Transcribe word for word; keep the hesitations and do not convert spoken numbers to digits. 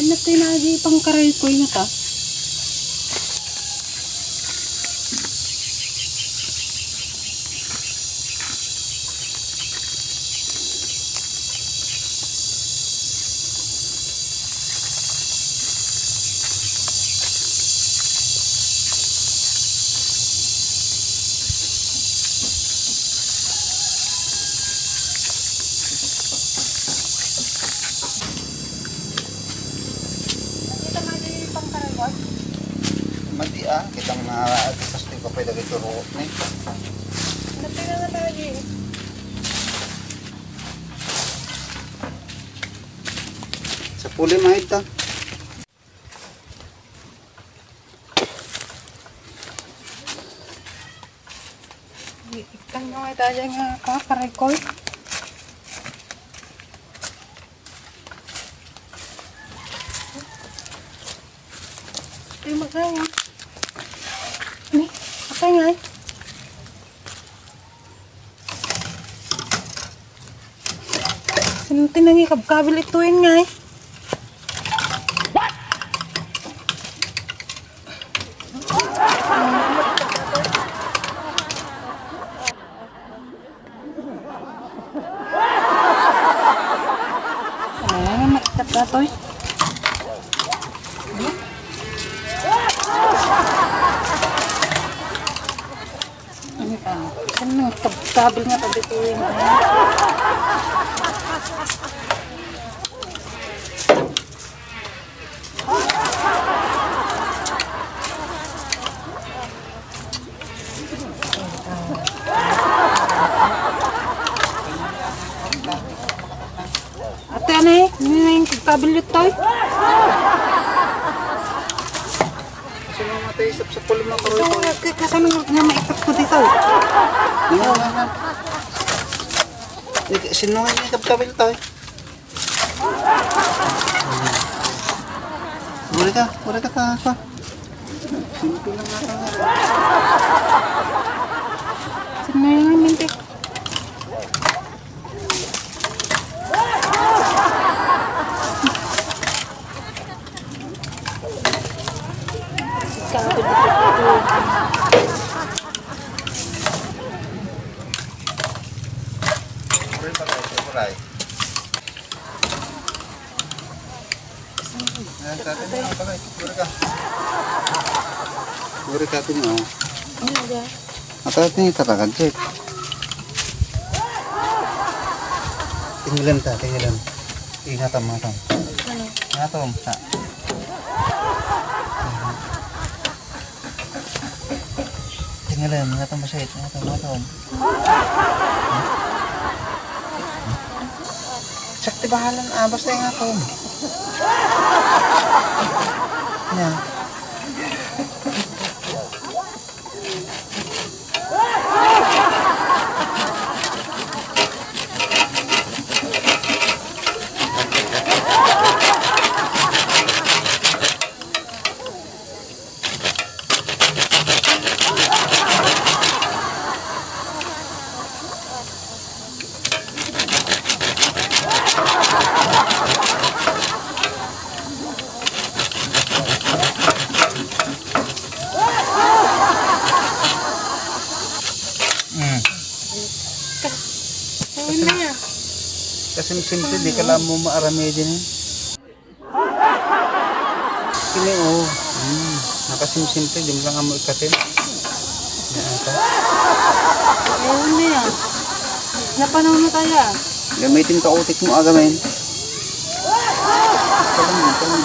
Ano ti nadi pangkaraykoy na ta? Kita nga di pangkaraywan? Madi, ah, kitang na, ah, gusto ko pwede kay turok ni. Ano ti nga nga di? Sapuluy nga ita. Ikkan nga ita dyan nga kakaraykoy. Ay, magaya. Ni, akay nga eh. Sino ti nangikabkabil itoy nga eh? Ay, makita datoy. Ano ka? Ano, tab-, tabil nga tabi ko yun. Ate, ano eh? Ano na yung tabil yun, Toy? Sino matay sa, sa pulong na karoy? Ito, ka-, kasano nga, nga maikot ko dito? Ano nga nga? Sino nga yung tabil, Toy? Uri ka, uri ka, ta, ta. Simple lang nga, ta. Sino yung minti? Aray, patay, patay. Ayan, tatay, mga bagay. Puri ka. Puri ka, tinyo. Ano ba? Atay, tinyo talaga, Jack. Tingilan ta, tingilan. Ingatam, ingatam. Ano? Ingatam, ha. Tingilan, ingatam, masakit, ingatam, ingatam. Sakti bahalan, ah, basta ingatam. Na. Mm. Ka-, ano na? Kasimsimple, di ka lang mo maaramidin eh. Kini, oh. Hmm. Nakasimsimple, di mo lang amo ikatin. Yan ka. Ayun na yan. Napanaw na tayo, ah. Gamitin ka utik mo, ah, gamitin. Ito lang, ito lang.